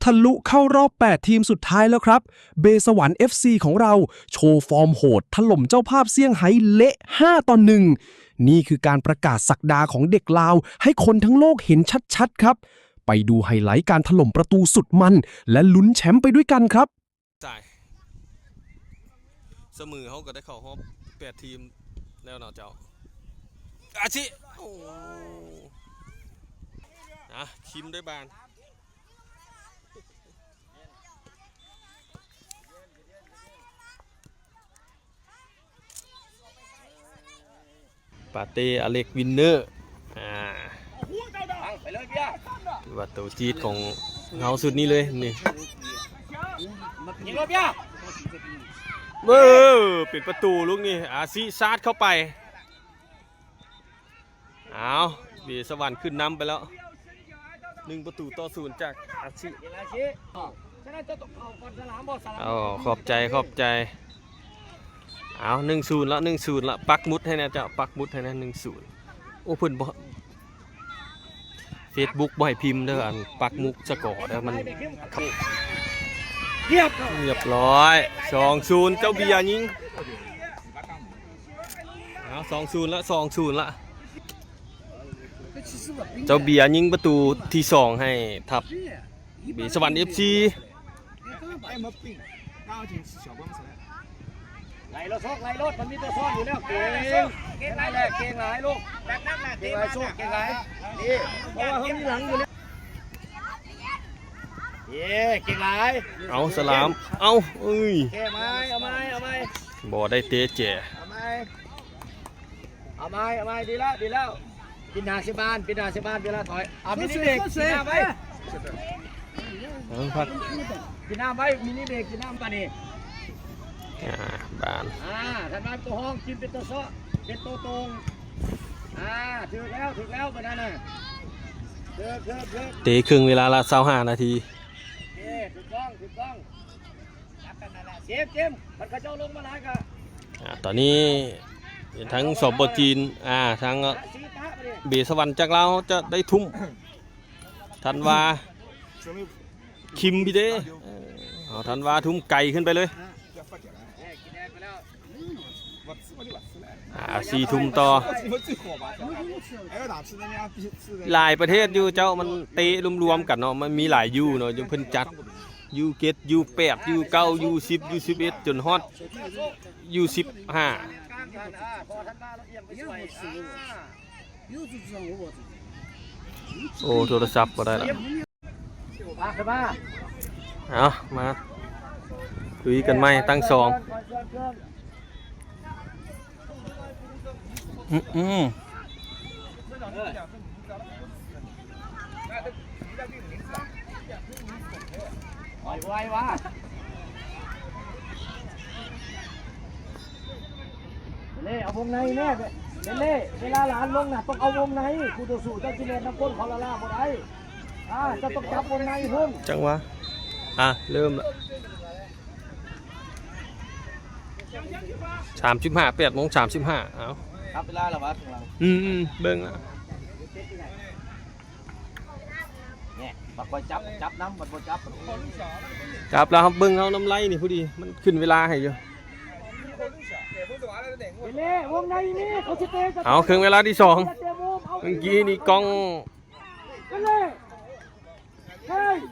ທະລຸເຂົ້າຮອບແປດທີມສຸດທ້າຍແລ້ວครับ ເບສະຫວັນ ເອັຟຊີ ຂອງເຮົາໂຊຟອມໂຫດ ຖະຫຼົ່ມເຈົ້າພາບຊຽງໄຮ້ເລະ ຫ້າຕໍ່ໜຶ່ງ. ນີ້ຄືການປະກາດສັກດາຂອງເດັກລາວໃຫ້ຄົນທັງໂລກເຫັນຊັດໆ ครับ. ໄປດູໄຮໄລການຖະຫຼົ່ມປະຕູສຸດມັນ ແລະ ລຸ້ນແຊ້ມໄປດ້ວຍກັນครับ. ສາຍສະເໝີ ເຮົາກໍໄດ້ເຂົ້າຮອບແປດທີມແລ້ວເນາະເຈົ້າ. ອາຊິ ໂອ້ ອາ ຄິມໄດ້ບານ. ປາເຕ້ ອາເລັກ ວິນເນີ ອາ ຖືວ່າໂຕຈີດຂອງເຮົາຊຸດນີ້ເລີຍນີ້. ຍິງໂລດເບຍ ເອີ ເປັນປະຕູລູກນີ້ ອາຊິຊາດເຂົ້າໄປ. ອ້າວ ເບສະຫວັນຂຶ້ນນຳໄປແລ້ວ ໜຶ່ງປະຕູຕໍ່ສູນຈາກອາຊິ. ເອົາ ຂອບໃຈ ຂອບໃຈ. ເອົາ ໜຶ່ງສູນລະ ໜຶ່ງສູນລະ ປັກໝຸດໃຫ້ແດ່ເຈົ້າ ປັກໝຸດໃຫ້ແດ່ ໜຶ່ງສູນ. ໂອ້ ເພິ່ນບໍ່ ເຟສບຸກບໍ່ໃຫ້ພິມເດີ ອັນປັກໝຸດສະກໍເດີ ມັນ ຮຽບຮ້ອຍ ສອງສູນ ເຈົ້າເບຍຍິງ. ເອົາ ສອງສູນລະ ສອງສູນລະ ເຈົ້າເບຍຍິງປະຕູທີສອງໃຫ້ທັບເບສະຫວັນ ເອັຟຊີ. ໄລ່ໂລດ ໄລ່ໂລດ ມັນມີຕົວຊ້ອນຢູ່ແລ້ວ ເກັ່ງ ເກັ່ງຫຼາຍລູກ ເກັ່ງຫຼາຍ ເກັ່ງຫຼາຍ ນີ້ ເພາະວ່າເຮົາມີຫຼັງຢູ່ແລ້ວ. ເຢ້ ເກັ່ງຫຼາຍ ເອົາສະຫຼາມ ເອົາ ເອີຍ ເກັ່ງຫຼາຍ ເອົາໃໝ່ ເອົາໃໝ່ ບໍ່ໄດ້ເຕະແຈ ເອົາໃໝ່ ເອົາໃໝ່ ເອົາໃໝ່ ດີແລ້ວ ດີແລ້ວ ປິດໜ້າໃສ່ບານ ປິດໜ້າໃສ່ບານ ເວລາຖອຍ ເອົາ ມິນິເບຣກ ປິດໜ້າໄວ້ ເອົາ ພັກ ປິດໜ້າໄວ້ ມິນິເບຣກ ປິດໜ້າບາດນີ້ ອ່າ ບານ ອ່າ ທັນວ່າໂຕຮອງ ກິນເປັນໂຕເຊາະ ເປັນໂຕຕົງ ອ່າ ຖືກແລ້ວ ຖືກແລ້ວ ບາດນັ້ນນະ ເທີກ ເທີກ ເທີກ ເຕະເຄິ່ງເວລາລະຊາວຫ້ານາທີ. ເອີ ຖືກຕ້ອງ ຖືກຕ້ອງ ເຈັບ ເຈັບ ຄັນເຂົາເຈົ້າລົງມາຫຼາຍກະ ອ່າ ຕອນນີ້ທັງ ສປ ຈີນ ອ່າ ທັງ ເບສະຫວັນຈາກລາວຈະໄດ້ທຸ່ມ ທັນວາ ຄິມພີເດ ເອີ ເອົາ ທັນວາທຸ່ມໄກຂຶ້ນໄປເລີຍ. ອ່າ ສີ່ທຸ່ມຕໍ່ ຫຼາຍປະເທດຢູ່ເຈົ້າ ມັນເຕະລວມໆກັນເນາະ ມັນມີຫຼາຍຢູເນາະ ຢູ່ເພິ່ນຈັດຢູເຈັດ ຢູແປດ ຢູເກົ້າ ຢູສິບ ຢູສິບເອັດ ຈົນຮອດຢູສິບຫ້າ. ໂອ້ ໂທລະສັບບໍ່ໄດ້ລະ. ມາ ຂຶ້ນມາ ເອົາ ມາລຸຍກັນໃໝ່ ຕັ້ງສອງ ອື ອື ໄວໆ ວະ ເລ ເອົາວົງໃນແນ່ ເລ ເວລາຫຼານລົງນະ ຕ້ອງເອົາວົງໃນ ຄູ່ຕໍ່ສູ້ເຈົ້າຊິແລ່ນນຳກົ້ນເຂົາລ້າໆບໍ່ໄດ້. ອ່າ ເຈົ້າຕ້ອງຈັບວົງໃນພຸ້ນ ຈັງຫວະ ອ່າ ເລີ່ມລະ ສາມສິບຫ້າ ແປດໂມງສາມສິບຫ້າ ເອົາ ຈັບເວລາລະວະ ອືມ ເບິ່ງລະ ນີ້ ບັດບໍ່ຈັບ ຈັບນຳ ບັດບໍ່ຈັບ ຈັບແລ້ວ ເຮົາເບິ່ງເຮົານຳໄລ່ນີ້ ພໍດີ ມັນຂຶ້ນເວລາໃຫ້ຢູ່ ເລ ວົງໃນນີ້ ເຂົາຊິເຕະ ເອົາ ເຄິ່ງເວລາທີສອງ ເມື່ອກີ້ນີ້ກ້ອງ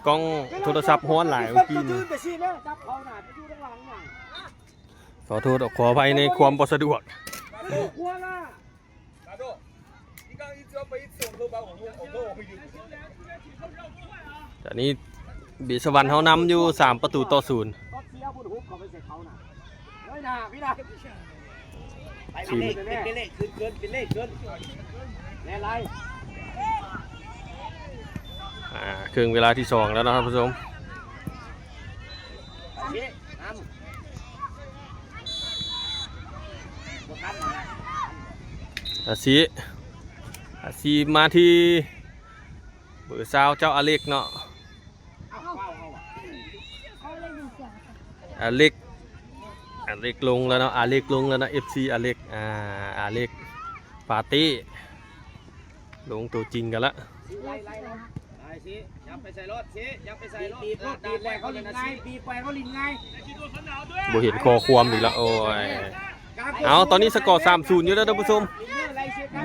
ກ້ອງໂທລະສັບຮ້ອນຫຼາຍເມື່ອກີ້ນີ້ ຂໍໂທດ ຂໍອະໄພໃນຄວາມບໍ່ສະດວກ. ຕອນນີ້ເບສະຫວັນເຮົານຳຢູ່ສາມປະຕູຕໍ່ສູນ. ທີມ ອ່າ ເຄິ່ງເວລາທີສອງແລ້ວເນາະທ່ານຜູ້ຊົມ. ອາຊີ ອາຊີມາທີ່ເບີຊາວ ເຈົ້າອາເລັກເນາະ. ອາເລັກ ອາເລັກລົງແລ້ວເນາະ ອາເລັກລົງແລ້ວເນາະ ເອັຟຊີ ອາເລັກ ອ່າ ອາເລັກ ປາເຕ້ ລົງໂຕຈິງກັນລະ. ຊີ້ ຍັບໄປໃສ່ລົດຊີ້ ຍັບໄປໃສ່ລົດ ບີບ ເອີ ບີບ ປະກອນເຂົາຫຼິ້ນງ່າຍ ບີບ ປະກອນເຂົາຫຼິ້ນງ່າຍ ບໍ່ເຫັນຂໍ້ຄວາມອີກລະ ໂອ້ຍ ເອົາ ຕອນນີ້ສະກໍ ສາມສູນ ຢູ່ເດີທ່ານຜູ້ຊົມ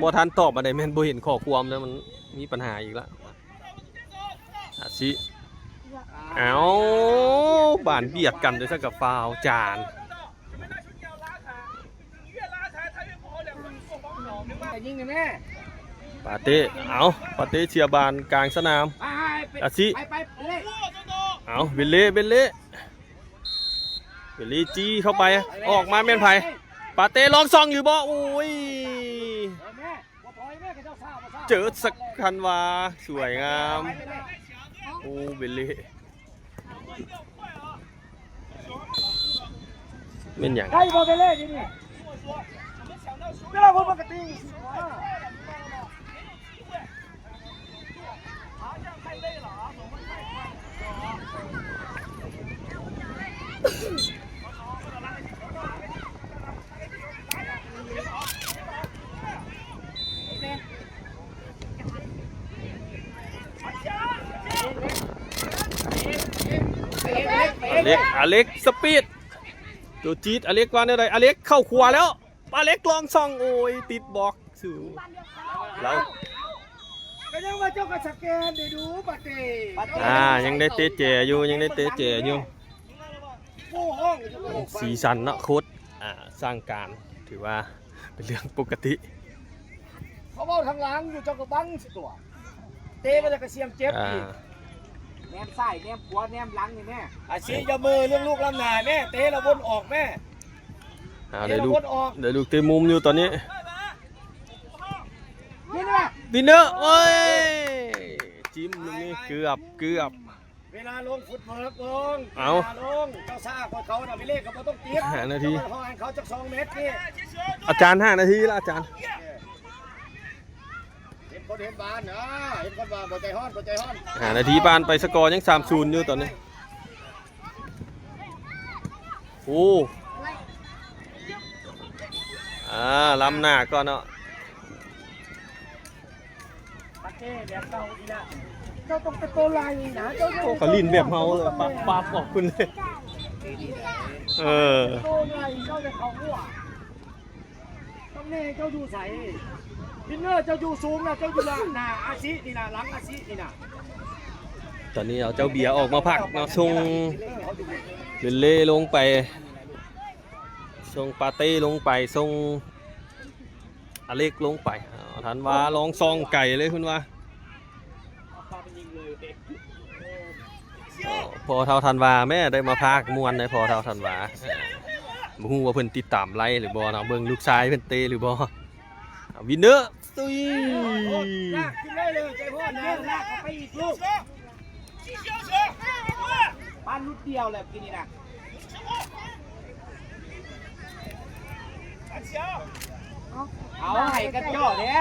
ບໍ່ທັນຕອບອັນໃດ ແມ່ນບໍ່ເຫັນຂໍ້ຄວາມແລ້ວ ມັນມີປັນຫາອີກລະ ອາຊິ ເອົາ ບານບຽດກັນ ແຕ່ຊັ້ນກໍຟາວຈານ ປາເຕ້ ເອົາ ປາເຕ້ເຊຍບານກາງສະໜາມ ອາຊິ ເອົາ ເບນເລ ເບນເລ ເບນເລ ຈີ້ເຂົ້າໄປ ອອກມາແມ່ນໃຜ ປາເຕ້ລອງຊ່ອງຢູ່ບໍ່ ໂອ້ຍ ເຈີສັກຄັນວາ ສວຍງາມ ໂອ້ ເບນເລ ແມ່ນຫຍັງ ໄດ້ບໍ່ເບເລ່ຢູ່ນີ້ ເວລາຄົນປົກກະຕິ ອາເລັກ ອາເລັກ ສະປີດ ໂຈຈີດ ອາເລັກວ່າແນວໃດ ອາເລັກເຂົ້າຂວາແລ້ວ ອາເລັກລອງຊ່ອງ ໂອ້ຍ ຕິດບລັອກ ສູ ລາວ ກໍຍັງວ່າເຈົ້າກໍສະແກນໄດ້ດູປາເຕ້ ອ່າ ຍັງໄດ້ເຕະແຈຢູ່ ຍັງໄດ້ເຕະແຈຢູ່ ໂອ້ໂຫ ສີສັນເນາະ ໂຄດ ອ່າ ສ້າງການ ຖືວ່າເປັນເລື່ອງປົກກະຕິ ເຂົາເວົ້າທາງຫຼັງຢູ່ ເຈົ້າກໍບັງຊິຕົວະ ເຕະໄປແລ້ວກໍສ່ຽງເຈັບອີກ ອ່າ ແນມຊ້າຍ ແນມຂວາ ແນມຫຼັງນີ້ແມ່ ອາຊີ ຢ່າເມີເລື່ອງລູກລ້ຳໜ້າແມ່ ເຕະແລ້ວວົນອອກແມ່ ອ່າ ໄດ້ລູກ ໄດ້ລູກເຕະມຸມຢູ່ຕອນນີ້ ວິນເນີ ໂອ້ຍ ຈິ້ມລູກນີ້ເກືອບ ເກືອບ ເວລາລົງຟຸດເວີກລົງ ເອົາ ເວລາລົງ ເຈົ້າຊ້າກວ່າເຂົານະ ເວເລກກໍບໍ່ຕ້ອງຕິດ ຫ້ານາທີ ເຈົ້າກໍໃຫ້ເຂົາຈັກສອງແມັດນີ້ ອາຈານ ຫ້ານາທີລະອາຈານ ເອີ ເຫັນຄົນເຫັນບ້ານ ອ່າ ເຫັນຄົນວ່າບໍ່ໃຈຮ້ອນ ບໍ່ໃຈຮ້ອນ ຫ້ານາທີຜ່ານໄປ ສະກໍຍັງ ສາມສູນ ຢູ່ຕອນນີ້ ໂອ້ ອ່າ ລ້ຳໜ້າກ່ອນເນາະ ປາເຕ້ແບບເກົ່າອີກແລ້ວ ເຈົ້າຕ້ອງເປັນໂຕໄລ່ນະ ເຈົ້າ ໂອ້ ເຂົາຫຼິ້ນແບບເຮົາເລີຍ ປັບ ປັບອອກພຸ້ນເລີຍ ເອີ ໂຕໄລ່ ເຈົ້າຈະເຂົ້າຫົວ ຕຳແໜ່ງເຈົ້າຢູ່ໃສ? ວິນເນີ ເຈົ້າຢູ່ສູງນະ ເຈົ້າຢູ່ຫຼັງໜ້າອາຊິນີ້ນະ ຫຼັງອາຊິນີ້ນະ ຕອນນີ້ເອົາເຈົ້າເບຍອອກມາພັກເນາະ ສົ່ງເບນເລ່ລົງໄປ ສົ່ງປາເຕ້ລົງໄປ ສົ່ງອາເລັກລົງໄປ ເອົາ ທັນວາລອງສ່ອງໄກເລີຍເພິ່ນວ່າ ພໍ່ເຖົ້າທັນວາແມ້ໄດ້ມາພາກມ່ວນໃນພໍ່ເຖົ້າທັນວາ ບໍ່ຮູ້ວ່າເພິ່ນຕິດຕາມໄລຫຼືບໍ່ເນາະ ເບິ່ງລູກຊາຍເພິ່ນເຕະຫຼືບໍ່ ວິນເນີ ຕຸ້ຍ ລາກຂຶ້ນໄດ້ເລີຍ ໃຈຮ້ອນນະ ລາກເຂົ້າໄປອີກລູກ ປານຫຼຸດດຽວແລ້ວກີ້ນີ້ນະ ເອົາ ໃຫ້ກັນເຈາະແທ້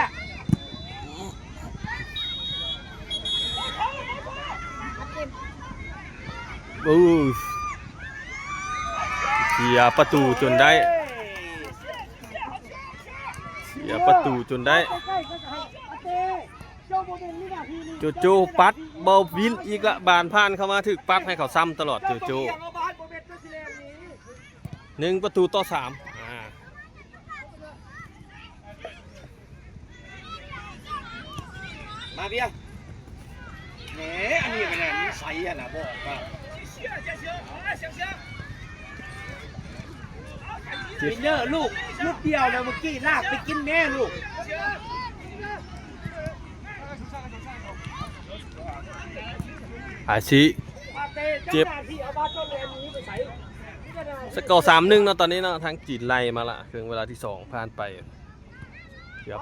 ໂອ້ ເສຍປະຕູຈົນໄດ້ ເສຍປະຕູຈົນໄດ້ ໂຈໂຈ້ປັດບໍ່ວິນອີກລະ ບານຜ່ານເຂົ້າມາຖືກປັດໃຫ້ເຂົາຊ້ຳຕະຫຼອດ ໂຈໂຈ້ ໜຶ່ງປະຕູຕໍ່ສາມ ອ່າ ມາເບຍ ແໝ ອັນນີ້ກໍແມ່ນນິໄສຫັ້ນນະ ບອກວ່າ ວິນເນີ ລູກ ລູກດຽວນະ ເມື່ອກີ້ລາກໄປກິນແມ້ລູກ ອາຊິ ເຈັບ ສະກໍ ສາມໜຶ່ງ ເນາະ ຕອນນີ້ເນາະ ທາງຈີນໄລ່ມາລະ ເຄິ່ງເວລາທີສອງຜ່ານໄປ ເກືອບ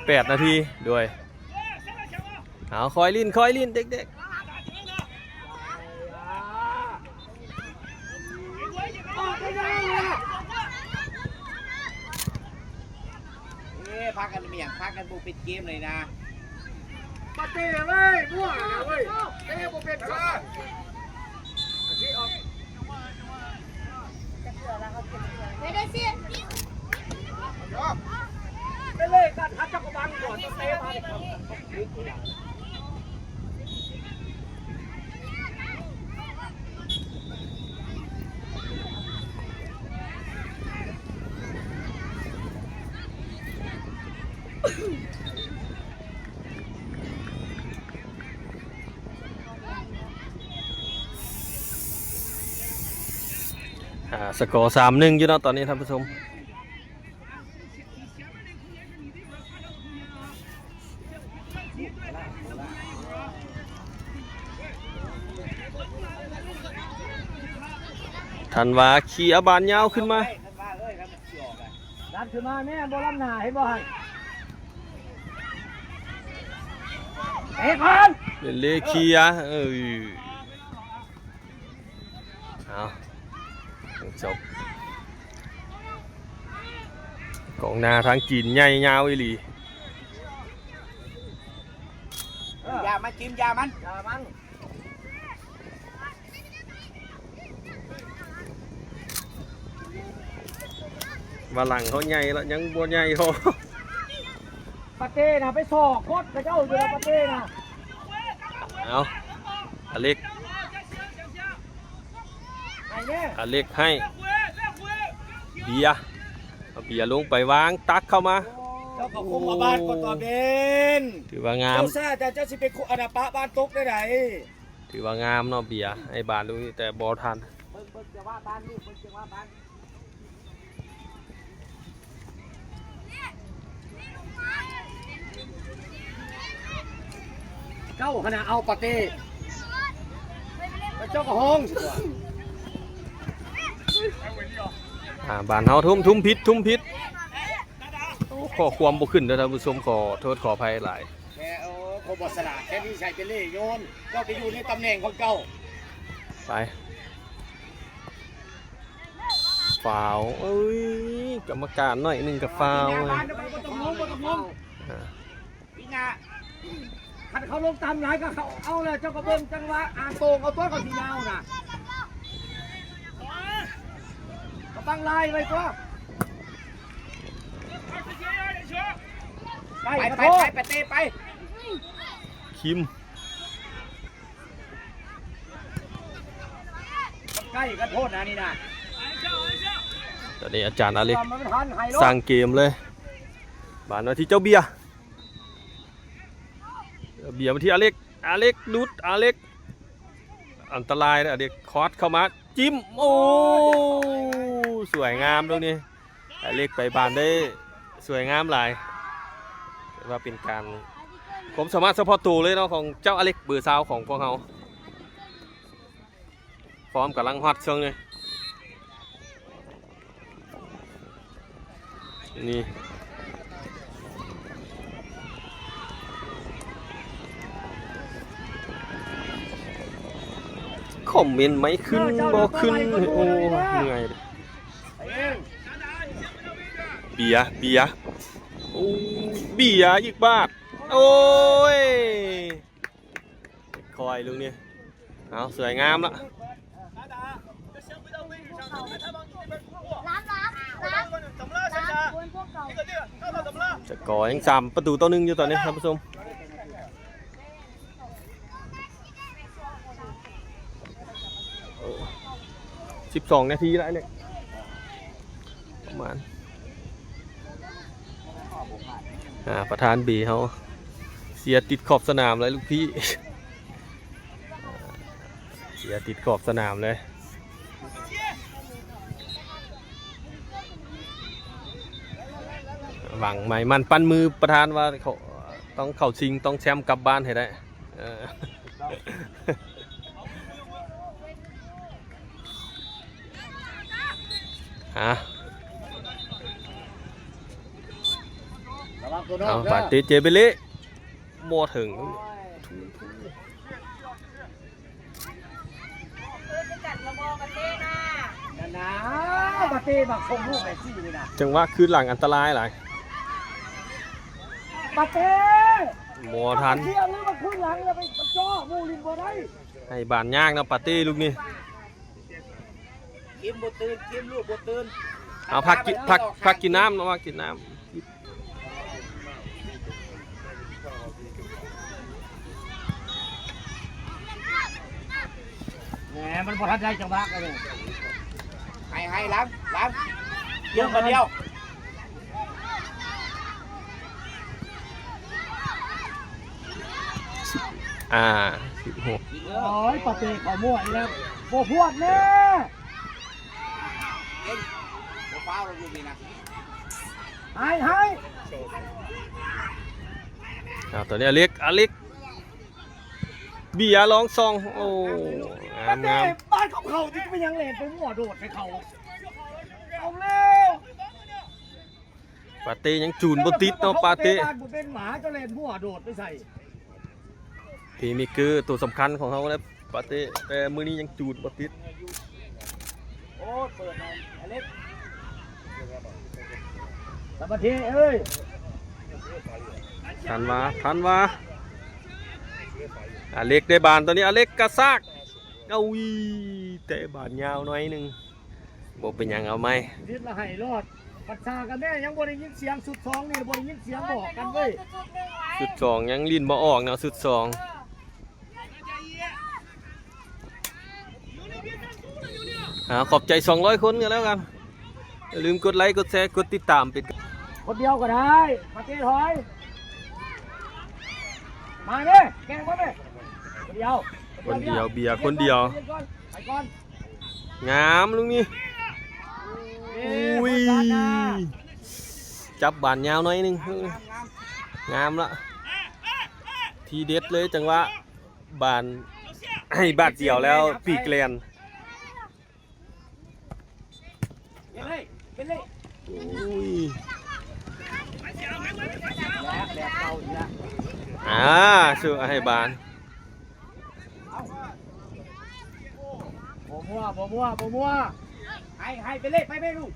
ແປດນາທີ ໂດຍ ເອົາ ຄ່ອຍຫຼິ້ນ ຄ່ອຍຫຼິ້ນ ເດັກໆ ເອີ ພາກັນໝ້ຽງ ພາກັນບໍ່ເປັນເກມເລີຍນະ ມາເຕະເລີຍ ມົວນະເວີຍ ເຕະບໍ່ເປັນຊະ ໄປເລີຍ ກັນຫາຈັກກະບັງກ່ອນ ເຕະມາ. ອ່າ ສະກໍ ສາມໜຶ່ງ ຢູ່ເນາະຕອນນີ້ທ່ານຜູ້ຊົມ. ທັນວາເຄຍບານຍາວຂຶ້ນມາ. ດັນຂຶ້ນມາແມ່ນບໍ່ ລ້ຳໜ້າເຫັນບໍ່ຫັ້ນ ເຕະກ່ອນ ເລເຄຍ ເອີ ເອົາ ຈົບ ກອງໜ້າທາງຈີນໃຫຍ່ຍາວອີ່ຫຼີ. ຢ່າມາຈິມ ຢ່າມັນ ຢ່າມັນ. ວ່າຫຼັງເຂົາໃຫຍ່ລະ ຍັງບໍ່ໃຫຍ່ພໍ. ປາເຕ້ນະ ໄປຊອກກົດເຂົາເຈົ້າຢູ່ລະ ປາເຕ້ນະ. ເອົາ ອາເລັກ ໃຫ້ແນ່ ອາເລັກໃຫ້ ເບຍ ເອົາເບຍລົງໄປວາງ ຕັກເຂົ້າມາ. ເຈົ້າກໍຄຸມເອົາບານກ່ອນຕົວເບນ ຖືວ່າງາມ. ເຈົ້າຊາ ເຈົ້າ ເຈົ້າຊິໄປຄຸມ ອັນນະ ປະບານຕົກໄດ້ໃດ? ຖືວ່າງາມເນາະ ເບຍ ໃຫ້ບານລູກນີ້ແຕ່ບໍ່ທັນ. ເບິ່ງ ເບິ່ງຈັງຫວະບານລູກ ເບິ່ງຈັງຫວະບານ. ເຈົ້າຫັ້ນນະເອົາປາເຕ້ ເຈົ້າກໍຮ້ອງຊິຕົວະ. ອ່າ ບານເຮົາທຸ່ມ ທຸ່ມຜິດ ທຸ່ມຜິດ. ໂອ້ ຂໍ້ຄວາມບໍ່ຂຶ້ນເດີທ່ານຜູ້ຊົມ ຂໍໂທດຂໍອະໄພຫຼາຍ. ແຕ່ ໂອ້ ຄົນບໍ່ສະຫຼາດ ແຄ່ນີ້ໃສ່ເປເລ່ໂຍນ ເຈົ້າໄປຢູ່ໃນຕຳແໜ່ງຂອງເຈົ້າ. ໄປ ຟາວ ເອີຍ ກຳມະການໜ້ອຍໜຶ່ງກໍຟາວ. ບໍ່ຕ້ອງລົງ ບໍ່ຕ້ອງລົງ ອ່າ ປີໜ້າ ຄັນເຂົາລົງຕ່ຳຫຼາຍກໍເຂົາເອົາແລ້ວ ເຈົ້າກໍເບິ່ງຈັງຫວະ ອ່ານໂຕ່ງເອົາຕົວ ເຂົາຊິຍາວນະ ກໍຕັ້ງລາຍໄວ້ຕົວະ. ໄປ ໄປ ໄປ ໄປ ໄປ ເຕະໄປ ຄິມ ໃກ້ກັນໂພດນະນີ້ນະ. ຕອນນີ້ອາຈານອາເລັກ ມັນຫັນໃຫ້ໂລດ ສ້າງເກມເລີຍ ບານມາທີ່ເຈົ້າເບຍ ເບຍມາທີ່ອາເລັກ ອາເລັກດຸດ ອາເລັກ ອັນຕະລາຍເດີ ອາເລັກຄອດເຂົ້າມາ ຈິ້ມ ໂອ້ ສວຍງາມຕົງນີ້ ອາເລັກໄປບານໄດ້ສວຍງາມຫຼາຍ ຖືວ່າເປັນການ ຄວາມສາມາດສະເພາະໂຕເລີຍເນາະ ຂອງເຈົ້າອາເລັກເບີຊາວຂອງພວກເຮົາ. ຟອມກຳລັງຮອດຊ່ວງນີ້ ນີ້ ຄອມເມັນໄໝ້ຂຶ້ນບໍ່ຂຶ້ນ ໂອ້ ເມື່ອຍ. ເບຍ ເບຍ ໂອ້ ເບຍອີກບາດ ໂອ້ຍ ຄ່ອຍລູກນີ້ ເອົາ ສວຍງາມລະ ສະກໍຍັງສາມປະຕູຕໍ່ໜຶ່ງຢູ່ຕອນນີ້ທ່ານຜູ້ຊົມ. ໂອ້ ສິບສອງນາທີລະເລີຍ ປະມານ ອ່າ ປະທານເບເຮົາ ເຊຍຕິດຂອບສະໜາມເລີຍລູກພີ່ ເຊຍຕິດຂອບສະໜາມເລີຍ. ຫວັງໝາຍໝັ້ນປັ້ນມືປະທານວ່າ ເຂົາຕ້ອງເຂົ້າຊິງ ຕ້ອງແຊມກັບບ້ານໃຫ້ໄດ້. ເອີ ຮະ ເອົາ ປາເຕເຈເບເລ ບໍ່ເຖິງ. ນັ້ນນະ ມາເຕະ ມາສົ່ງລູກໄປຊີ້ນີ້ນະ ຈັງຫວະຄືນຫຼັງອັນຕະລາຍຫຼາຍ. ປາເຕ້ ບໍ່ທັນ ເຄຍ ຫຼືວ່າຄືນຫຼັງແລ້ວໄປເຈາະໝູ່ຫຼິ້ນບໍ່ໄດ້ ໃຫ້ບານຍາກນະ ປາເຕ້ລູກນີ້. ກິນບໍ່ຕື່ນ ກິນລູກບໍ່ຕື່ນ ເອົາ ພັກກິນ ພັກ ພັກກິນນ້ຳເນາະ ພັກກິນນ້ຳ. ແໝ ມັນບໍ່ທັນໄດ້ຈັງຫວະເລີຍ ໃຫ້ ໃຫ້ ຫຼັງ ຫຼັງ ລຽງບາດດຽວ. ອ່າ ສິບຫົກ ໂອ້ຍ ປາເຕເຂົ້າມົ້ວອີກແລ້ວ ບໍ່ພວດແນ່. ບໍ່ຟາວແລ້ວຢູ່ນີ້ນະ ໃຫ້ ໃຫ້ ອ່າ ຕອນນີ້ອາເລັກ ອາເລັກ ເບຍລອງຊ່ອງ ໂອ້ ງາມໆ ປາເຕະ ບ້ານຂອງເຂົາ ຈະເປັນຫຍັງແລ່ນໄປມົ້ວໂດດໃສ່ເຂົາ ເອົາແລ້ວ ປາເຕະຍັງຈູນບໍ່ຕິດເນາະ ປາເຕະ ເຕະບ້ານບໍ່ເປັນ ໝາຈະແລ່ນມົ້ວໂດດໄປໃສ່ ພີເມເກີໂຕສຳຄັນຂອງເຮົາແຫຼະ ປາເຕະ ແຕ່ມື້ນີ້ຍັງຈູດບໍ່ຕິດ ໂອ້ ເປີດໃຫ້ອາເລັກ ສາມັກຄີເອີຍ ທັນວາ ທັນວາ ອາເລັກໄດ້ບານ ຕອນນີ້ອາເລັກກະຊາກ ເອົາ ເຕະບານຍາວໜ້ອຍໜຶ່ງ ບໍ່ເປັນຫຍັງ ເອົາໃໝ່ ເຮັດລະໃຫ້ລອດ ປັດສາກັນແດ່ ຍັງບໍ່ໄດ້ຍິນສຽງຊຸດສອງນີ້ ບໍ່ໄດ້ຍິນສຽງບອກກັນເວີຍ ຊຸດສອງຍັງຫຼິ້ນບໍ່ອອກເນາະ ຊຸດສອງ ອ່າ ຂອບໃຈສອງຮ້ອຍຄົນກໍແລ້ວກັນ ຢ່າລືມກົດໄລ ກົດແຊ ກົດຕິດຕາມເປັນ ຄົນດຽວກໍໄດ້ ມາເຕະຖອຍ ມາເດ້ ແກງມາເດ້ ຄົນດຽວ ຄົນດຽວ ເບຍຄົນດຽວ ໄປກ່ອນ ງາມລູກນີ້ ເອີ ອຸ້ຍ ຈັບບານຍາວໜ້ອຍໜຶ່ງ ງາມລະ ທີເດັດເລີຍ ຈັງຫວະບານ ໃຫ້ບາດດຽວແລ້ວປີກແລ່ນ ເປັນເລີຍ ເປັນເລີຍ ໂອ້ຍ ແບບເກົ່າອີກລະ ອ່າ ສູ້ໃຫ້ບານ ບໍ່ມົວ ບໍ່ມົວ ບໍ່ມົວ ໃຫ້ ໃຫ້ໄປເລີຍ ໄປເລີຍລູກ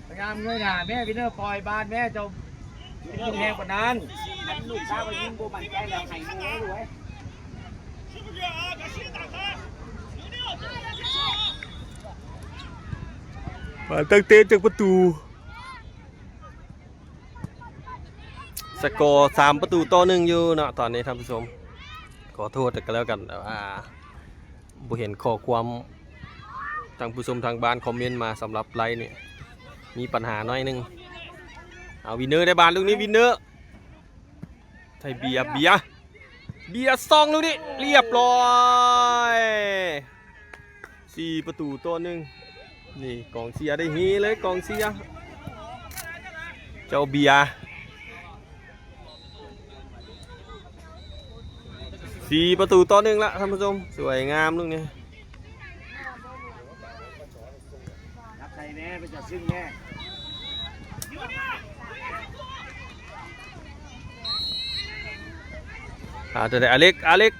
ພະຍາຍາມເງີຍໜ້າແມ່ ວິນເນີ ປ່ອຍບານແມ່ ເຈົ້າຍິງແຮງປານນັ້ນ ລູກສາວກໍຍິງບໍ່ໝັ້ນໃຈແລ້ວ ໃຫ້ໝູ່ເດ້ລູກເອີຍ ມາຕັ້ງເຕະຈາກປະຕູ ສະກໍສາມປະຕູຕໍ່ໜຶ່ງຢູ່ເນາະ ຕອນນີ້ທ່ານຜູ້ຊົມ ຂໍໂທດກັນແລ້ວກັນ ແຕ່ວ່າບໍ່ເຫັນຂໍ້ຄວາມ ທ່ານຜູ້ຊົມທາງບ້ານຄອມເມັນມາສຳລັບໄລນີ້ ມີປັນຫາໜ້ອຍໜຶ່ງ ເອົາ ວິນເນີໄດ້ບານລູກນີ້ ວິນເນີ ໃຫ້ເບຍ ເບຍ ເບຍສ່ອງລູກນີ້ ລຽບຮ້ອຍ ສີ່ປະຕູຕໍ່ໜຶ່ງ ນີ້ກອງເຊຍໄດ້ເຮເລີຍ ກອງເຊຍ ເຈົ້າເບຍ ສີ່ປະຕູຕໍ່ໜຶ່ງລະທ່ານຜູ້ຊົມ ສວຍງາມລູກນີ້ ໃສ່ແນ່ ເປັນຕາຊຶ້ງແນ່ ອ່າ ຕົວໃດ ອາເລັກ ອາເລັກ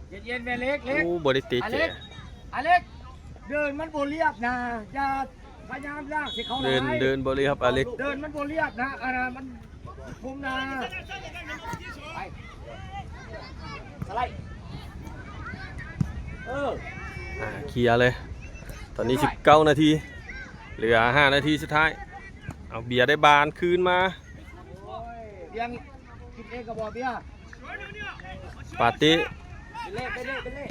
ເຢັນໆ ແມ່ເລັກ ເລັກ ໂອ້ ບໍ່ໄດ້ເຕະ ອາເລັກ ແຈະ ອາເລັກ ເດີນມັນບໍ່ລຽບນະ ຢ່າພະຍາຍາມລາກໃຫ້ເຂົາຫຼາຍ ເດີນ ເດີນບໍ່ລຽບ ອາເລັກ ເດີນມັນບໍ່ລຽບນະ ອັນນັ້ນມັນ ຄຸມນາ ໄປ ສະໄລ ເອີ ອ່າ ເຄຍເລີຍ ຕອນນີ້ສິບເກົ້ານາທີ ເຫຼືອຫ້ານາທີສຸດທ້າຍ ເອົາ ເບຍໄດ້ບານຄືນມາ ໂອ້ຍ ບຽງ ຄິດເອງກໍບໍ່ເບຍ ປາເຕະ ເປັນເລ ເປັນເລ ເປັນເລ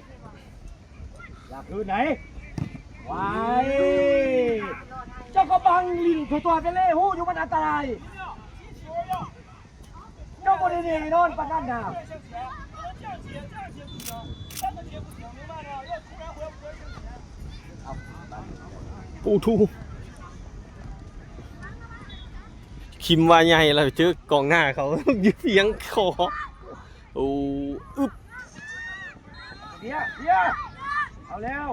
ຢາກຄືນໃດ ວາຍ ເຈົ້າກໍບັງຫຼິ້ນໂຕໆ ເປັນເລ ຮູ້ຢູ່ມັນອັນຕະລາຍ ເຈົ້າບໍ່ໄດ້ແນ່ນອນປານນັ້ນນະ ໂອ້ໂຫ ຄິມວ່າໃຫຍ່ແລ້ວ ເຈີກອງໜ້າເຂົາ ຢູ່ພຽງຄໍ ໂອ້ ອຶບ ເບຍ ເບຍ ເອົາແລ້ວ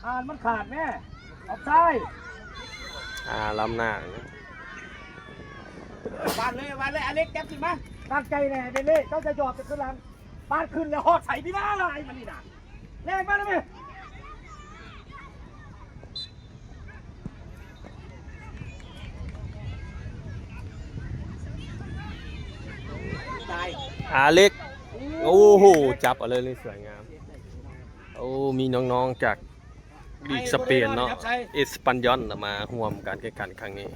ອ່ານມັນຂາດແມ່ ອອບໄຊ ອ່າ ລ້ຳໜ້າ ວາງເລີຍ ວາງເລີຍ ອາເລັກ ຈັບຂຶ້ນມາ ຕັ້ງໃຈແນ່ ເບເລ ເຈົ້າຈະຢອບຈະຂຶ້ນຫຼັງ ປາດຂຶ້ນແລ້ວຮອດໃສ ພິລາລາຍມັນນີ້ນະ ແລ່ນມາແລ້ວແມ່ ອາເລັກ ໂອ້ໂຫ ຈັບເອົາເລີຍ ສວຍງາມ ໂອ້ ມີນ້ອງໆຈາກ ລີກສະເປນເນາະ ເອສປານຢອນ ມາຮ່ວມການແຂ່ງຂັນຄັ້ງນີ້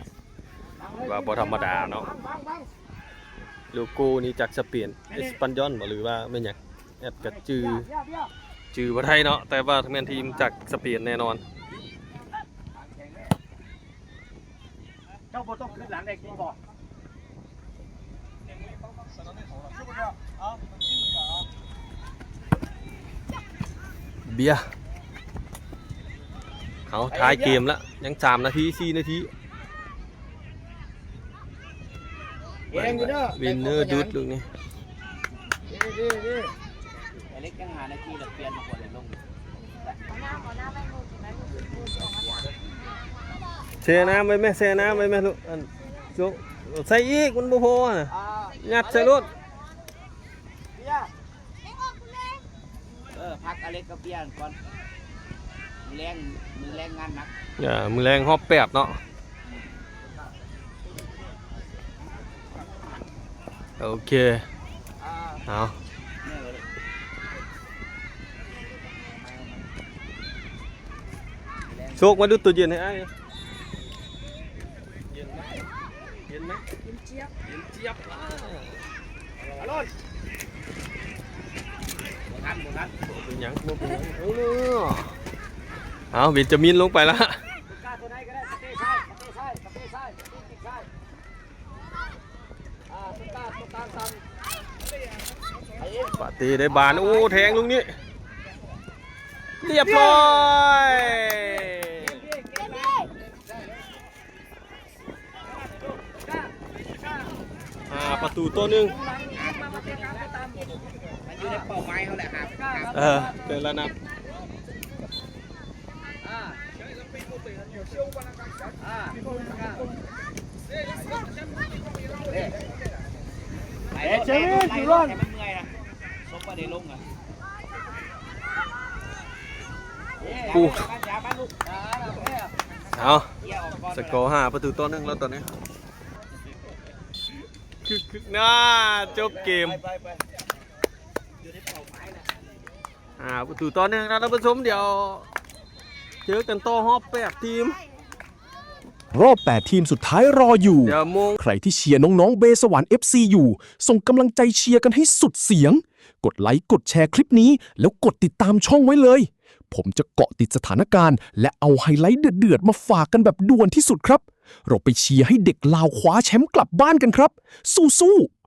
ວ່າບໍ່ທຳມະດາເນາະ ໂລໂກ້ນີ້ຈາກສະເປນ ເອສປານຢອນບໍ ຫຼືວ່າແມ່ນຫຍັງ ແອດກະຈື່ ຈື່ບໍ່ໄດ້ເນາະ ແຕ່ວ່າແມ່ນທີມຈາກສະເປນແນ່ນອນ. ເຈົ້າບໍ່ຕ້ອງຄືນຫຼັງໄດ້ກິນບໍ່? ເຈົ້າບໍ່ຕ້ອງ ເອົາ ມັນຈື່ກັນເອົາ. ເບຍ ເຮົາທ້າຍເກມລະ ຍັງສາມນາທີ ສີ່ນາທີ. ເກມວິນເນີ ວິນເນີດຸດລູກນີ້. ເດ ເດ ເດ ອາເລັກຍັງຫ້ານາທີລະປ່ຽນມາກ່ອນເລີຍລົງ. ແຊ່ນ້ຳໄວ້ແມ່ ແຊ່ນ້ຳໄວ້ແມ່ລູກ. ອັນ ໂຈະ ໃສ່ອີກ ມັນບໍ່ພໍນະ ຍັດໃສ່ໂລດ. ເບຍ ເອີ ພັກອາເລັກກັບເບຍກ່ອນ ມື້ແລງ ມື້ແລງງານໜັກ. ເອີ ມື້ແລງຮອບແປດເນາະ. ໂອເຄ ອ່າ ເອົາ ໂຊກມາດູດຕູ້ເຢັນໃຫ້ອ້າຍ. ເຢັນໄໝ? ເຢັນໄໝ? ເຢັນຈຽບ ເຢັນຈຽບ. ອາ ອາລົນ ບໍ່ທັນ ບໍ່ທັນ ບໍ່ເປັນຫຍັງ ບໍ່ເປັນຫຍັງ. ເອີ ເອົາ ເບນຈາມິນລົງໄປລະ. ຕົວກ້າຕົວໃດກໍໄດ້ ສະເຕະຊ້າຍ ສະເຕະຊ້າຍ ສະເຕະຊ້າຍ ສະເຕະປີກຊ້າຍ. ອ່າ ຕົວກ້າຕົວກາງຕ່ຳ ປາເຕໄດ້ບານ. ໂອ້ ແທງລູກນີ້ ລຽບຮ້ອຍ. ຫ້າປະຕູຕໍ່ໜຶ່ງ. ມັນຢູ່ໃນເປົ້າໝາຍເຮົາແຫຼະ ຫ້າປະຕູ. ເອີ ແຕ່ລະນັດ. ເອີ ເຊວິນ ຢູ່ລອດ ໃຫ້ມັນເມື່ອຍນະ ສົມບໍ່ໄດ້ລົງນະ. ໂອ້ ເອົາ ສະກໍຫ້າປະຕູຕໍ່ໜຶ່ງແລ້ວຕອນນີ້. ຄື ຄື ໜ້າ ຈົບເກມ ຫ້າປະຕູຕໍ່ໜຶ່ງນະທ່ານຜູ້ຊົມ. ດຽວເຈີກັນຕໍ່ຮອບແປດທີມ. ຮອບແປດທີມສຸດທ້າຍລໍຢູ່. ດຽວໂມງ ໃຄທີ່ເຊຍນ້ອງໆເບສະຫວັນເອັຟຊີຢູ່ ສົ່ງກຳລັງໃຈເຊຍກັນໃຫ້ສຸດສຽງ. ກົດໄລ ກົດແຊຄລິບນີ້ ແລ້ວກົດຕິດຕາມຊ່ອງໄວ້ເລີຍ. ຜົມຈະເກາະຕິດສະຖານະການ ແລະ ເອົາໄຮໄລເດືອດໆມາຝາກກັນແບບດ່ວນທີ່ສຸດຄັບ. ເຮົາໄປເຊຍໃຫ້ເດັກລາວຄວ້າແຊ້ມກັບບ້ານກັນຄັບ. ສູ້ໆ.